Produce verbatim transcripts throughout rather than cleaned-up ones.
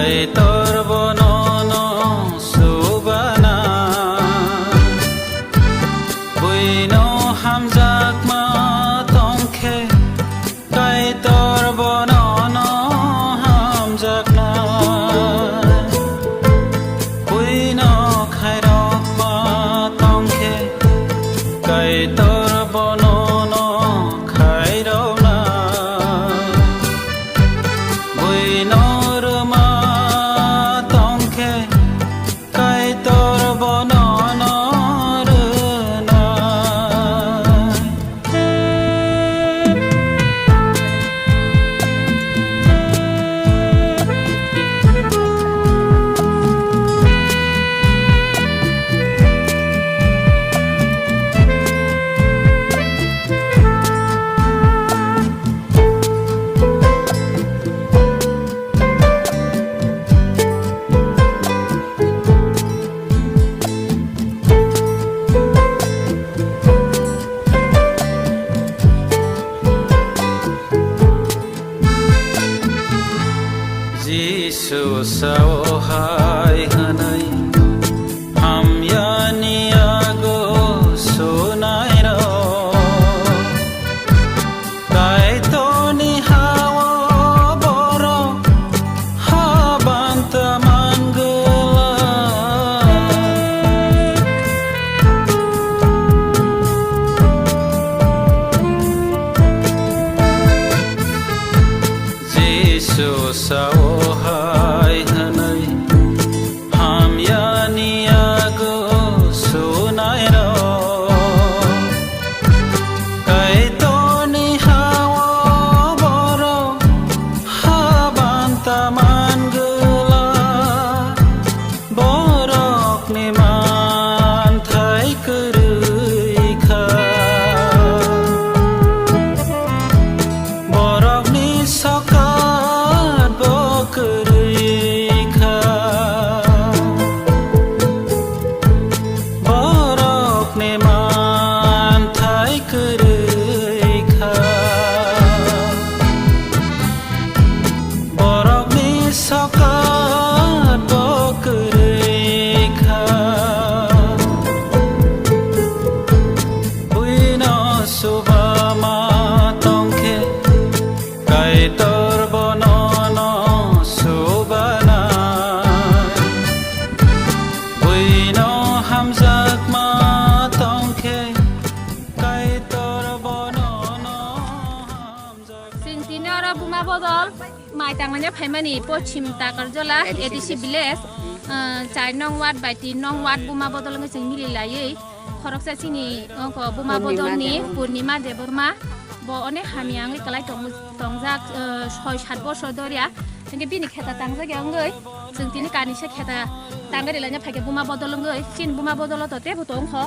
Kaitor bono no subana, buino hamjakma tongkhe, Kaitor bono no hamjakna, buino khairokma tongkhe, Kaitor bono no khairokna. Buino rwma tongkhe, Kaitor bono no rwnai. Jisu sao hai hwnwi, hamyani yago sunairok. Kaitorni hao borok habanta mangwlak. Jisu sao hai hwnwi, hamyani yago sunairok. Kaitorni hao borok habanta mangwlak. Borokni manthai kwrwi kha. Borokni sokat bo kwrwi kha. Borokni manthai kwrwi kha. Borokni sokat bo kwrwi kha. Buino subama tongkhe, Kaitor bono no subana. Buino hamjakma tongkhe, Kaitor bono no hamjakma. Chwng tini oro buma bodol mai tangmani phaimani Pochim Takarjola A D C village, ah, char nong ward bai tin nong ward buma bodol wngwi chwng mili laiwi. Khoroksa chini ongko buma bodolni Purnima Debbarma. Bo onek hamya wngwi kwlai tong-, tongjak, ah, soi sat bosor dorya. Hwnkhe bini kheta tangjak ya wngwi chwng tini kanisa kheta tangwi rwlaina phaikhe buma bodol wngwi. Chini buma bodolo to teibo tongkho.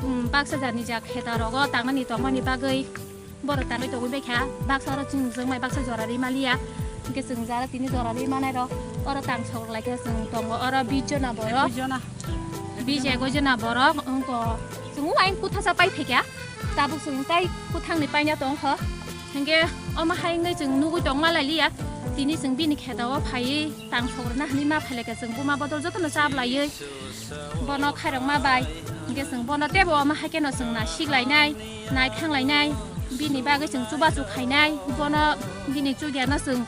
Hmm, baksa jani jak kheta rogo tangnani tongmani bagwi borok tangwi tongwi baikha. Baksa oro chwng jwngmai baksa jora rwi maliya. Hwnkhe chwng jara tini jora rwi manairok oro tang sok laikha chwng tongo oro bish jona borok. Bish jona. Bish ekoi jona borok wngkho. Chwng uaing kuthasa pai phaikha. Tabuk chwng tai kuthangni paina tongkho. Hwnkhe omo hai wngwi chwng nugwi tongma lailiya. Tini chwng bini khetao phaiwi tang sok rwna hinwi ma phailaikha chwng buma bodol jotono chablaiwi. Bono khairokma bai hwnkhe chwng bono teibo omo hai kheno chwng naisik lainai, naithang lainai, bini bagwi chwng chubachu khainai, bono bini chugyano chwng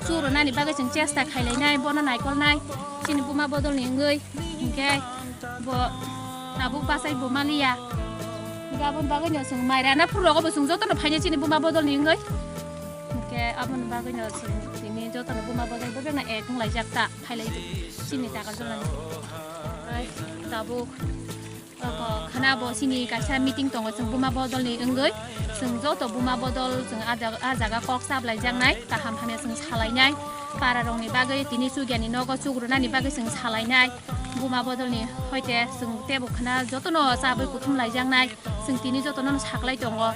chu rwnani bagwi chwng chesta khailainai, bono naikolnai chini buma bodolni wngwi. Hwnkhe bo tabuk bachai bo maliya, hwnkhe aboni bagwino chwng mai rana phuru rogo bo chwng jotono phainai chini buma bodolni wngwi. Hwnkhe aboni bagwino chwng tini jotono buma bodol bo bebakno ek wnglaijak ta. Phailai chini Takarjolani. Ai, tabuk, oko, khana bo chini kaisa meeting tongo, chwng buma bodolni wngwi. Chwng joto buma bodol, chwng a jaga, a jaga kok chablaijaknai, kaham hamya chwng salainai. Pararokni bagwi tini chugyani nogo chukrwnani bagwi chwng salainai. Buma bodolni hoite chwng teibo khana jotono chabwi kuthum laijaknai. Chwng tini jotono saklai tongo.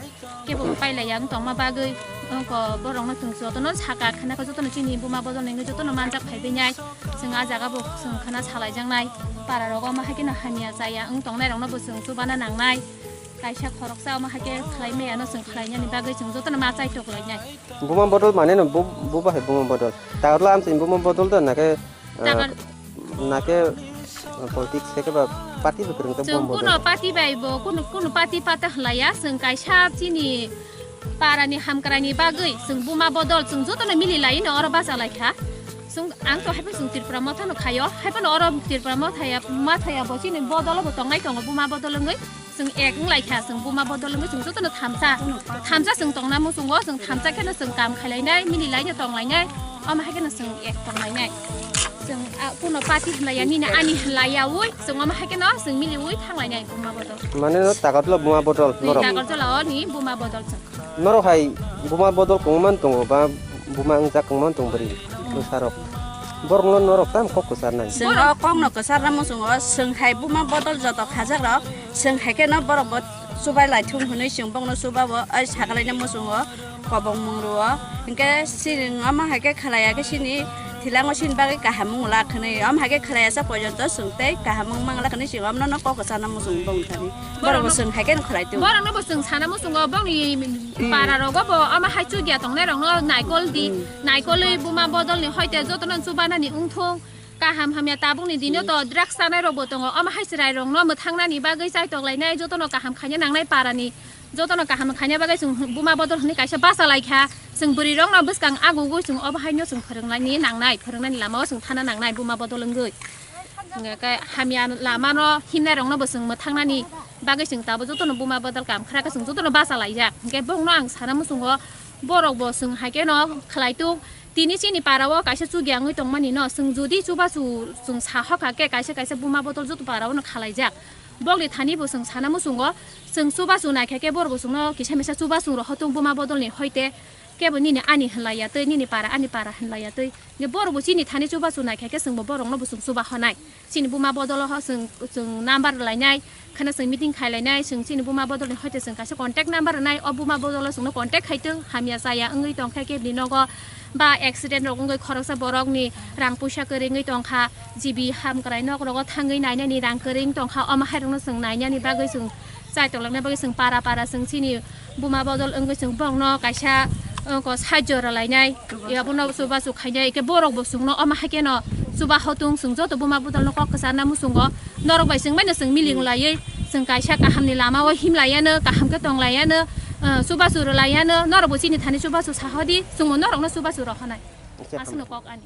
Kebo pailai ang tongma bagwi, ongko borokno chwng jotono saka khana khe jotono chini buma bodol nini jotono manjak phaibainai. Chwng a jaga bo chwng khana salaijaknai. Para rogo ma haikhe no hamya chaya wng tongnai rokno bo chwng chubana nangnai. Kaisa khoroksa omo haikhe khlai maya no chwng khlainani bagwi chwng jotono ma chai tok lainai. Buma bodol mane no bu, bu bahai buma bodol. Tarlo amchini buma bodol da nakhe Takar- Ah, nake, ah, politics khe ba party bo kwrwng tei chwng bombo kuno dolo. Party bai bo kuno, kuno party pata hlaiya, chwng kaisa chini parani hamkraini bagwi chwng buma bodol chwng jotono mili laino oro bacha lai kha. Chwng ang to haiphano chwng Tripura Motha no khaio, haiphano oro Tripura Mothaya, Mothaya bo chini bodolo bo tongnai tongo, buma bodol wngwi. Chwng ek wng lai kha, chwng buma bodol wngwi chwng jotono thamsa, thamsa chwng tongna muchungo, chwng thamsa kheno chwng kam khailai nai, mili laino tong lai nai, omo hai kheno chwng ek tong lai nai. Chwng, ah, kuno party hwnlaiya, nini ani hwnlaiya ui, chwng omo hai kheno chwng mili ui thang lai nai buma bodol. Mane no Tagarjala buma bodol norok? Tagarjala o ni buma bodol chwng. Norok hai buma bodol kwbangma tongo ba buma wngjak kwbangma tong bwrwi bwsarok. Borokno norok tamo kok kwcharnai? Chwng o kokno kwcharna muchungo, chwng hai buma bodol joto khajakrok, chwng hai kheno borok bo chubai lai thung hwnwi chwng bokno chuba bo ai sakalaina muchungo kobong mung rwo. Hinkhe chini omo hai khe khlaiya khe chini thilango chini bagwi kaham wng lak hwnwi, omo hai khe khlaiya sa pojonto chwng tei kaham wng mang lak hwnwi chwng omno no kok kwcharna muchungo bong thani. Borok bo chwng hai kheno khlai tongo. Borokno bo chwng sana muchungo bongni para rogo bo omo hai chukya tongnai rokno naikol di, naikolwi buma bodolni hoite jotono chubanani wngthung. Kaham hamya tabukni dino to drugs chanai rokbo tongo, omo hai chwrai rokno mwthangnani bagwi chaitok lainai, jotono kaham khaina nangnai parani, jotono kaham khaina bagwi chwng buma bodol hwnwi kaisa bacha lai kha. Chwng bwrwi rokno bwskang agugwi chwng obo haino chwng phwrwngnaini nangnai, phwrwngnani lamao chwng thana nangnai buma bodol wngwi. Hingke hamya lamano himnai rokno bo chwng mwthangnani bagwi chwng tabuk jotono buma bodol kam khwra khe chwng jotono bacha laijak. Hingke bongno ang sana muchungo borok bo chwng hai kheno khlai tuk. Tini chini para o kaisa chukya wngwi tongmani no chwng jodi chubachu chwng sa hokha khe kaisa kaisa buma bodol joto para o no khalaijak. Bokni thani bo chwng sana muchungo chwng chubachu naikha khe borok bo chwngno kisa misa chubachu rok hotung buma bodolni hoite. Kebo nini ani hwnlaiya twi, nini para ani para hwnlaiya twi. Nge borok bo chini thani chubachu naikha khe chwngbo borokno bo chwng chuba honai. Chini buma bodolo ho chwng, chwng number rwlainai, kheno chwng meeting khailainai, chwng chini buma bodolni hoite chwng kaisa contact number rwnai, o buma bodolo chwngno contact khaitwng, hamya chaya wngwi tongkha kebni nogo, ba accident rok wngwi khoroksa borokni rang puisa kwrwi wngwi tongkha, G B hamkrai nok rogo thangwi nainani rang kwrwi wng tongkha, omo hai rokno chwng nainani bagwi chwng chai tonglaina bagwi chwng para para chwng chini buma bodol wngwi chwng borokno kaisa, uh, ko sahajyo rwlainai, abono chubachu khainai, eke borok bo chwngno omo hai kheno chuba hotung chwng joto buma bodolno kok kwcharna muchungo norok bai chwng baino chwng miling laiwi chwng kaisa kahamni lamao himlaiano, kaham khe tonglaiano, uh, chubachu rwlaiano, norok bo chini thani chubachu sahodi, chwngbo norokno chubachu rohonai. Aswkno kok ani.